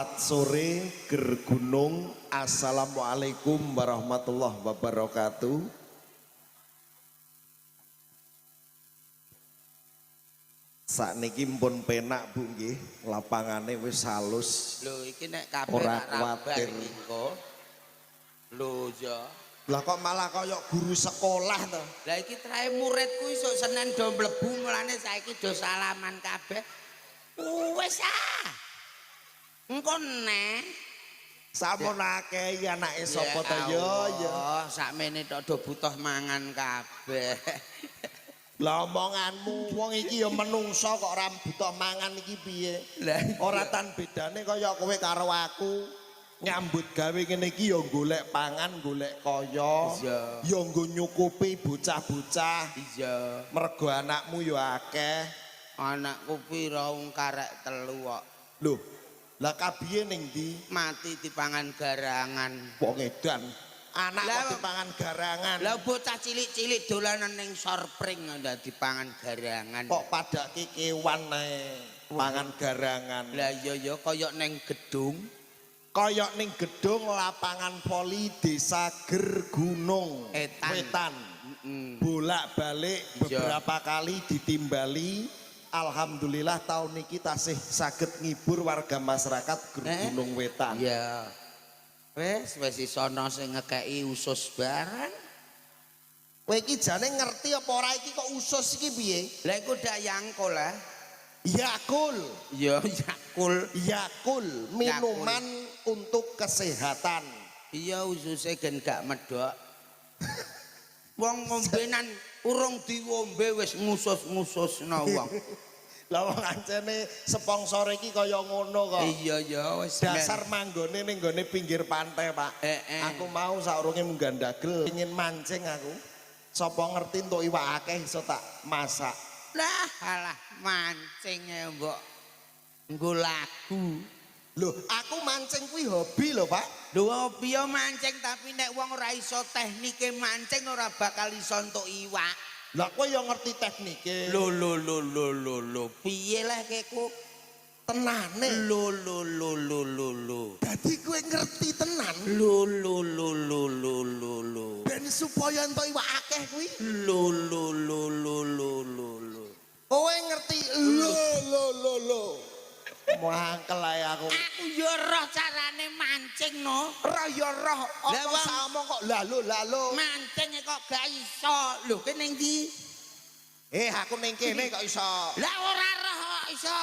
Selamat sore Ger Gunung. Assalamualaikum warahmatullahi wabarakatuh. Sakniki pun penak Bu nggih, lapangane wis halus. Lho iki nek kabeh Ora rak rabar kuwatir. iki engko. Lho ya. Lah kok malah kaya guru sekolah to? Lah iki trae muridku isuk Senin do mlebu mulane saiki do salaman kabeh. Wis ah. Engko neh. Sampun akeh iki anake sapa to ya ya. Allah, sakmene tok do butuh mangan kabeh. Lah omonganmu wong iki ya menungso kok ora butuh mangan iki piye? Lah Ora tan bedane kaya kowe karo aku. Nyambut gawe ngene iki ya golek pangan, golek kaya, Iya. ya nggo nyukupi bocah-bocah. Iya. Mergo anakmu ya akeh. Anakku pira wong karek telu kok. Lho, lah kabiye ning ndi? Mati dipangan garangan. Wong edan. Anak Lah, kok dipangan garangan. Lah bocah cilik-cilik dolanan ning sorpring ndak dipangan garangan. Kok padake kewan ae pangan garangan. Lah iya ya kaya ning gedung. Kaya ning gedung lapangan voli Desa Gergunung Etan. Wetan. Heeh. Bolak-balik Iya. beberapa kali ditimbali. Alhamdulillah tahun niki tasih saged ngibur warga masyarakat Gergunung Wetan. Iya. Wis wis iso ana sing ngekeki usus barang. Kowe iki jane ngerti apa ora iki kok usus iki piye? Lah iku dak yangkul lah. Yakul. Ya yakul. Yakul minuman untuk kesehatan. Iya ususe gen gak medhok. Wong ngombenan urung diwombe wis ngusus-ngususno wong. Lah wong ancene sponsor iki kaya ngono kok. Iya ya wis Dasar manggone ning nggone pinggir pantai, Pak. Aku mau saurunge munggah ndagel ingin mancing aku. Sapa ngerti entuk iwak akeh iso tak masak. Lah alah mancing e mbok nggo lagu. Loh, aku mancing kuwi hobi lho, Pak. Lho hobi yo mancing tapi nek wong ora iso teknike mancing ora bakal iso entuk iwak. Lah kowe yo ngerti teknike. Lho lho lho lho lho lho piye lah keku? Tenane. Lho lho lho lho lho lho. Dadi kowe ngerti tenan Lho lho lho lho lho lho lho. ben supaya entuk iwak akeh kuwi. Lho lho lho lho lho lho lho. Kowe ngerti lho lho lho lho. Mangkel ae aku. Aku yo roh carane mancing no. Roh ya roh, Lah, apa wong- saomong kok lalo lalo. Mancing kok gak iso. Lho ki ning ndi? Aku ning kene kok iso. Lah ora roh kok iso.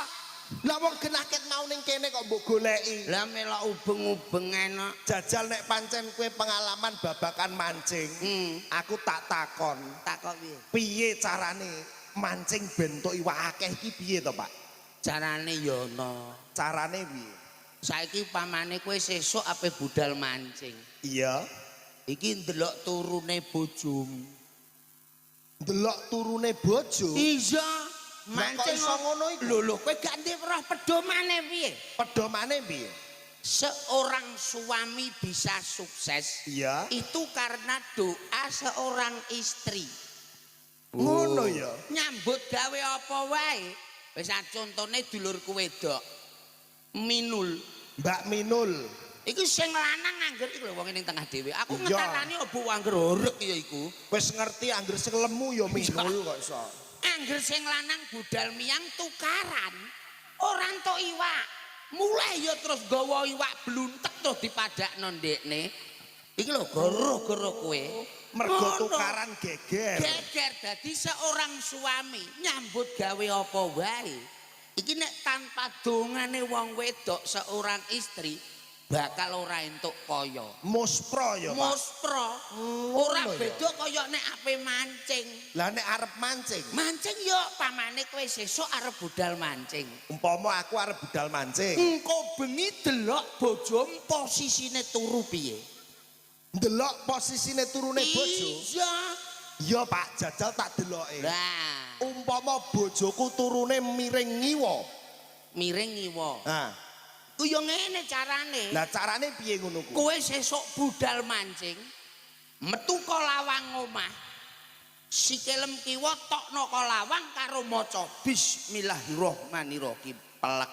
Lah wong genaket mau ning kene kok mbok goleki. Lah melok ubeng-ubengan kok. Jajal nek pancen kowe pengalaman babakan mancing, aku tak takon, Tak kok piye? piye carane mancing bentuk iwak akeh iki piye to, Pak? Carane yo ana. Carane piye? Saiki pamane kowe sesuk ape budal mancing. Iya. Iki ndelok turune bojomu. Ndelok turune bojo. Iya, Lah kok mancing iso ngono iku? Lho lho kowe gak ndek roh pedomane piye? Pedomane piye? Seorang suami bisa sukses Iya. itu karena doa seorang istri. Ngono ya. Nyambut gawe apa wae. Wis ah, contone dulurku wedok. Minul. Mbak Minul. Iku sing lanang angger iku lho wong ning tengah dhewe. Aku Iya. ngetarani opo angger horek ya iku. Wis ngerti angger sing lemu ya Minul kok iso. Angger sing lanang budal miyang tukaran ora entuk iwak. Mulai ya terus gawa iwak bluntek terus dipadakno ndekne. Iki lho goro-goro kowe. Mergo Ngono. tukaran geger. Geger dadi seorang suami nyambut gawe apa wae. Iki nek tanpa dongane wong wedok seorang istri bakal ora entuk kaya. Muspro ya, Pak. Muspro. Ora Ngono ya. beda kaya nek ape mancing. Lah nek arep mancing, Mancing yo pamane kowe sesuk arep budal mancing. umpama aku arep budal mancing, Engko bengi delok bojomu posisine turu piye. ndelok posisine turune bojo. Iya. Iya, Pak, jajal tak deloke. Lah, Umpama bojoku turune miring ngiwa. miring ngiwa. Nah, Ku yo ngene carane. lah carane piye ngono ku? Kowe sesuk budal mancing, metu ka lawang omah. Sikilem kiwa tokno ka lawang karo maca bismillahirrahmanirrahim. Pelek.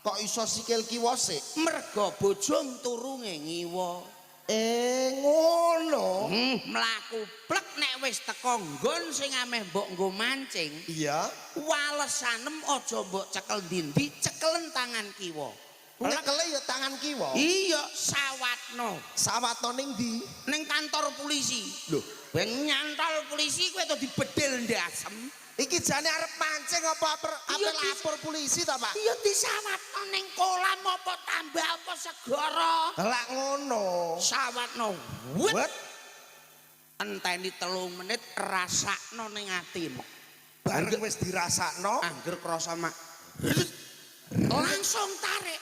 Kok iso sikil kiwa sik? Merga bojom turunge ngiwa. Eh, ngono. Mlaku plek nek wis teko nggon sing ameh mbok nggo mancing. Iya. Walesanem aja mbok cekel ndi-ndi, cekelen tangan kiwa. Nyekele ya tangan kiwa. Iya, sawatno. Sawatno ning ndi? Ning kantor polisi. Lho, ben nyantol polisi kowe to dibedil ndasem. Iki jane arep mancing apa Iya, lapor polisi ta, Pak? Iya, disawatno ning kolam apa tambah apa segara. Lah ngono. Sawatno. Wet. Wet. Enteni 3 menit rasakno ning atimu. Bareng wis dirasakno, angger krasa mak langsung tarik.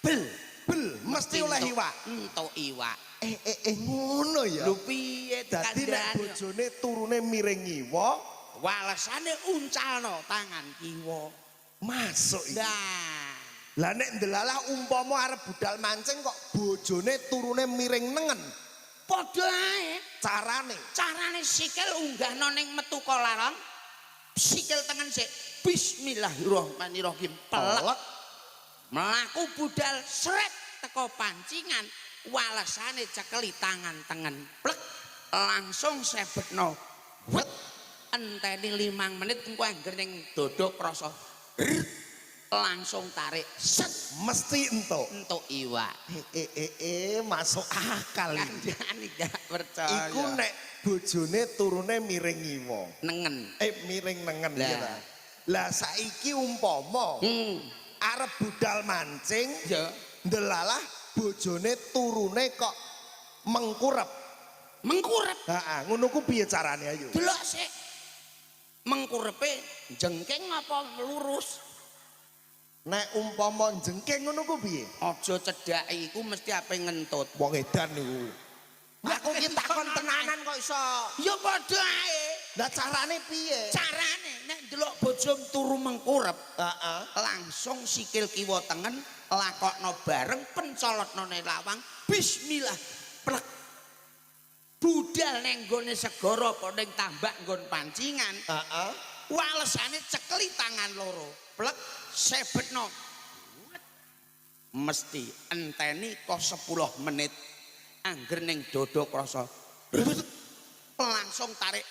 Bel, bel mesti oleh iwak. Entuk iwak. Eh, ngono ya. Lho piye Dadi nek dikandhani? Bojone turune miring ngiwa, walesane uncalno tangan kiwa. Masuk iki. Nah, Lah nek ndelalah umpama arep budal mancing kok bojone turune miring nengen, padha ae. Carane? Carane sikil unggahno ning metu kolarong. Sikil tengen sik. Bismillahirrahmanirrahim. Pelek. Pelek. Mlaku budal sret teko pancingan, walesane cekeli tangan tengen. Plek, langsung sebetno. Wet. Enteni 5 menit engko angger ning dodo krasa langsung tarik set, mesti entuk. Entuk iwak. Eh, masuk akal iki. Kandhane gak percaya. Iku nek bojone turune miring ngiwa. Nengen. Eh, miring nengen Lah. ya ta. Lah saiki umpama arep budal mancing, ndelalah bojone turune kok mengkurep. Mengkurep. Heeh, ngono ku piye carane ayo? Delok sik. Mengkurepe jengking apa lurus? Nek umpama jengking ngono ku piye? Aja cedhaki, iku mesti ape ngentut. Wong edan niku. Aku ki takon tenanan kok iso. Ya padha ae. Lah carane piye? Carane nek ndelok bojom turu mengkurep, langsung sikil kiwa tengen lakokno bareng, pencolotno ning lawang, bismillah, plek. Budal ning nggone segara apa ning tambak nggon pancingan, walesane cekeli tangan loro, plek, sebetno. Mesti enteni kok 10 menit, angger ning dodo krasa langsung tarik,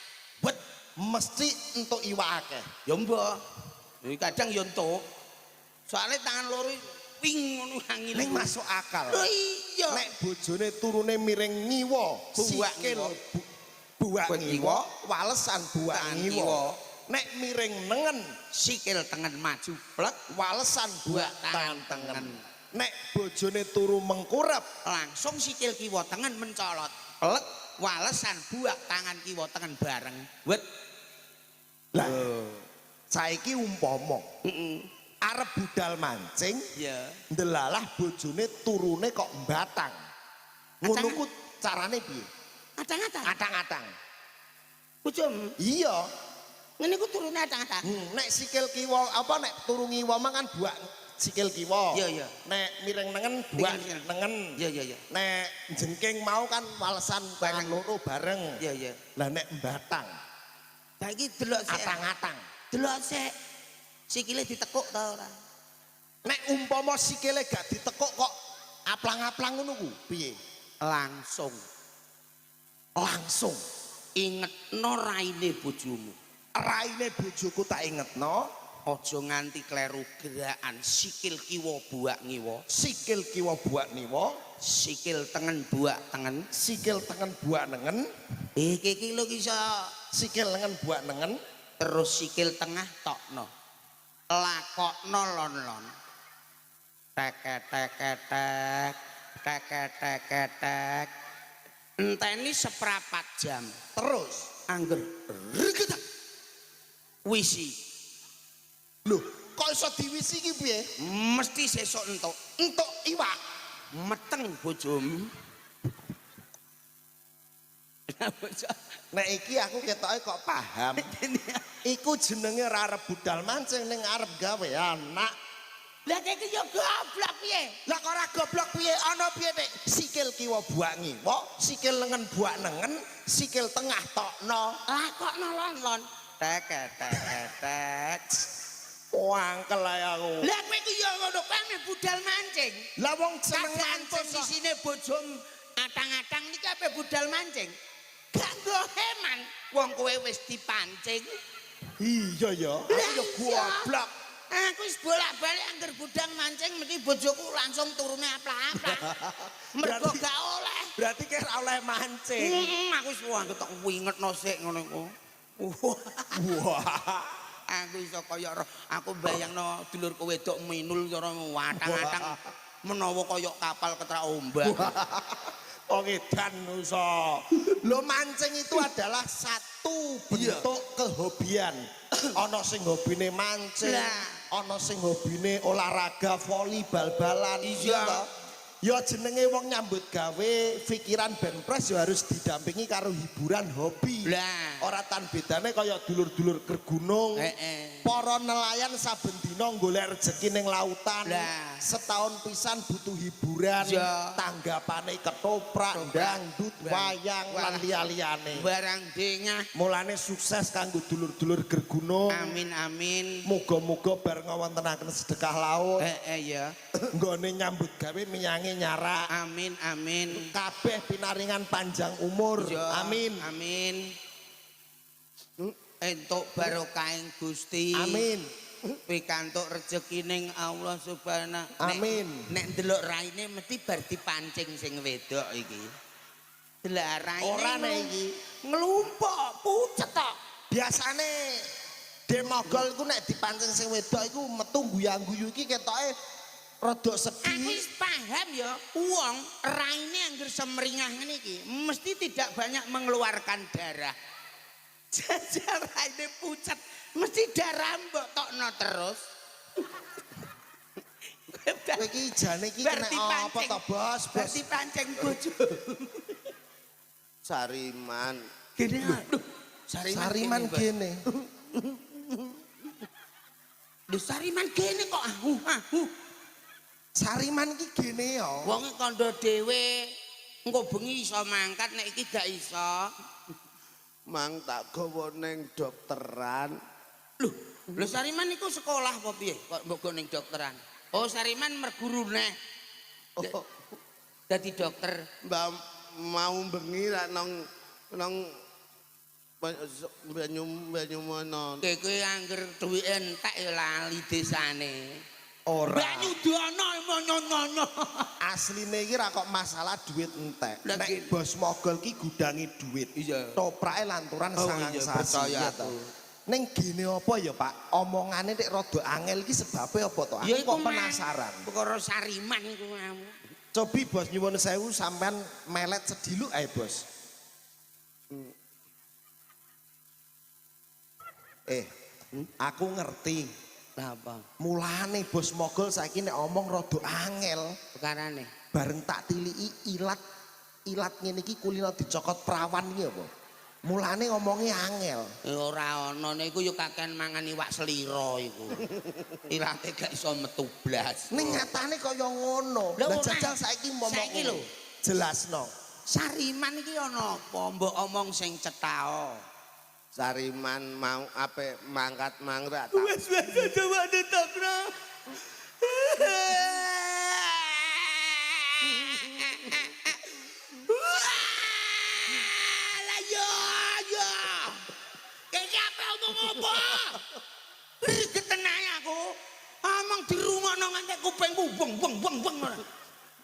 wet. Mesti entuk iwak akeh. Ya mbah, iki kadang ya entuk, soalnya tangan loro wing ngono angin. Ning masuk akal. Lho iya. Nek bojone turune miring ngiwa, Buak sikil ngiwa. Buak Buak ngiwa, ngiwa. Walesan buak Tangan ngiwa. kiwa. Nek miring nengen, sikil tengen maju plek, walesan buak buak tangan tangan tengen. tengen. Nek bojone turu mengkurep, langsung sikil kiwa tengen mencolot, plek, walesan buak tangan kiwa tengen bareng, wet. Lah saiki umpama arep budal mancing, ndelalah bojone turune kok mbatang. Ngono ku carane piye? Atang-atang. Atang-atang. Bojom Iya. Ngene ku turune atang-atang. Nek sikil kiwa apa nek turu ngiwa mang kan buak sikil kiwa. Iya, iya. Nek miring nengen buak Miring nengen. Iya iya iya. Nek jengking mau kan walesan tangan loro bareng. Iya iya. Lah nek mbatang, Saiki delok sik. Atang-atang. Delok sik. Sikile ditekuk ta ora? Nek umpama sikile gak ditekuk kok aplang-aplang ngono ku piye? Langsung Langsung ingetno raine bojomu. Raine bojoku tak ingetno, Aja nganti kleru gerakan sikil kiwa buak ngiwa, sikil kiwa buak niwa, sikil tengen buak tengen. Sikil tengen buak nengen, Iki iki lho iso sikil nengen buak nengen, terus sikil tengah tokno. Lakokno lon-lon. Tek tek tek tek tek tek. Enteni seprapat jam. Terus Angger regetak. Wisi. Lho, kok iso diwisi iki piye? Mesti sesuk entuk. Entuk iwak. Meteng bojomu. Nek iki aku ketoke kok paham. Iku jenenge ora arep budal mancing ning arep gawe anak. Lah iki yo goblok piye? Lah kok ora goblok piye? Ana piye nek sikil kiwa buak ngiwa, sikil lengen buak nengen, sikil tengah tokno. Lakokno lon-lon. Tek tek tek. Wangkel ae aku. Lah kowe ku ya ngono, kowe meh budal mancing. Lah wong seneng Keadaan mancing kok. Posisine bojom atang-atang niki ape budal mancing. Gak nggo heman wong kowe wis dipancing. Iya ya, aku Lah ya iya. goblok. Aku wis bolak-balik angger budang mancing mesti bojoku langsung turune aplah-aplah. Mergo gak oleh. Berarti kira oleh mancing. Heeh, aku wis wah tak wingetno sik ngono iku. Wah. Aku iso kaya aku bayangno dulurku wedok minul cara watang-atang menawa kaya kapal ketrak ombak. Wong edan iso. Lho, mancing itu adalah satu bentuk kehobian. Ana sing hobine mancing, Lah. ana sing hobine olahraga voli bal-balan. Iya. Toh? Ya jenenge wong nyambut gawe, pikiran ben pres ya harus didampingi karo hiburan hobi. Lah. Ora tan bedane kaya dulur-dulur Ger Gunung. Para nelayan saben dina golek rejeki ning lautan. Lah. Setahun pisan butuh hiburan. Tanggapane ketoprak, dangdut, wayang lan liya-liyane. Barang dengah. Mulane sukses kanggo dulur-dulur Ger Gunung. Amin amin. Muga-muga bar ngawontenaken sedekah laut. Heeh ya. Nggone nyambut gawe minyange nyarak. Amin amin. Kabeh pinaringan panjang umur. Iya. Amin. Amin. Entuk barokahing Gusti. Amin. Pikantuk rejeki ning Allah Subhanahu. Amin. Nek ndelok raine mesti bar dipancing sing wedok iki. Delok raine. Ora nek iki. Nglumpuk pucet tok. Biasane demogol iku nek dipancing sing wedok iku metu guyang-guyu, iki ketoke rada Aku sedih. wis paham ya, wong raine angger semringah ngene iki mesti tidak banyak mengeluarkan darah. Jajal raine pucet, mesti darah mbok tokno terus. Kowe iki jane iki Bar kena apa dipancing. to, Bos? Bar Bos. dipancing bojo. Sariman. Gene aduh, Sariman. Sariman gene, gene. Bos. Lho, Sariman gene kok ahu ahu. Sariman iki gene ya. Wonge kandha dhewe engko bengi iso mangkat, nek iki gak iso. Mang tak gawa ning dokteran. Lho, lho, Sariman iku sekolah apa piye? Kok mbok go ning dokteran? Oh, Sariman merguru neh. Oh, Dadi dokter. Mbak mau bengi ra nang nang banyu banyu mono. Kowe kowe angger duwike entek ya lali desane. Ora. Banyudono nyonyono. Asline iki ra kok masalah duit entek. Lah, Nek gini. Bos Mogol ki gudangi duit. Iya. Toprake lanturan Oh, sangang iya, sasi. percaya Iya aku. to. Ning gene apa ya, Pak? Omongane nek rada angel iki sebabe apa to? Aku kok penasaran. Perkara Sariman iku mau. Cobi Bos, nyuwun sewu, sampean melet sediluk ae, Bos. Eh, aku ngerti. Lah apa? Mulane Bos Mogol saiki nek omong rada angel. Perkarane. Bareng tak tiliki ilat ilat ngene iki kulino dicokot prawan iki apa? Mulane ngomongnya angel. Ya ora ana niku ya kakean mangan iwak selira iku. Ilate gak iso metu blas. Ning nyatane kaya ngono. Lah, Lah ora. jajal saiki ngomong. Saiki lho. Jelasno. Sariman iki ana apa? Mbok omong sing cetha. Sariman mau ape mangkat mangrak tak Wes wes aja wae takra. Lah yo yo. Iki apa omong apa? Rigeten ae aku. Omong dirungokno nganti kupingku weng weng weng weng ora.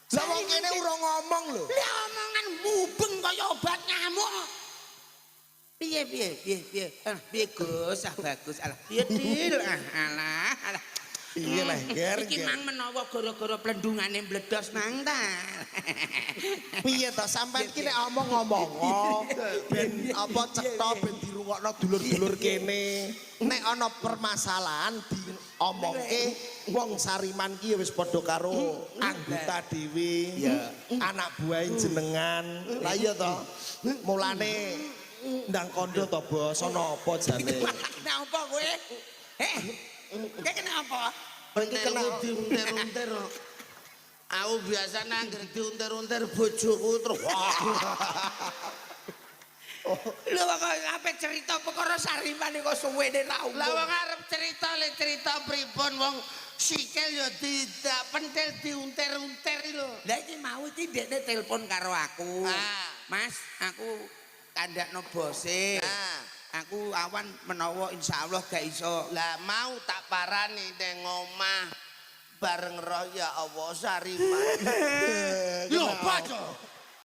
Lah wong kene urung ngomong lho. Lah omongan mubeng kaya obat nyamuk. Piye piye piye piye? Ah, piye Gus? Ah bagus. Alah piye Dil? Ah alah alah. Piye leh, Ger? Iki Ger? mang menawa gara-gara plendungane mbledos mang ta. Piye to sampean iki nek omong-omong ben apa cetha, ben dirungokno dulur-dulur kene. Nek ana permasalahan diomongke, wong Sariman ki ya wis padha karo anggota dhewe. Anak buahe jenengan. Lah iya to. Mulane ndang kondo to, Bos, ana apa jane? Kena apa kowe? Eh. Kowe kena apa? Kowe iki kena diuntir-untir. Aku biasa nangger diuntir-untir bojoku terus. Wah. Lho, kok ape cerita perkara Sariman kok suwene ra umum. Lah, wong arep cerita le cerita pripun, wong sikil ya tidak pentil diunter-unter lho. Lah, iki mau iki ndekne telepon karo aku. Ah. "Mas, aku kandakno bose. Nah. Aku awan menawa insyaallah gak iso." Lah, mau tak parani ning omah bareng roh, ya Allah, Sariman. Lho, apa to?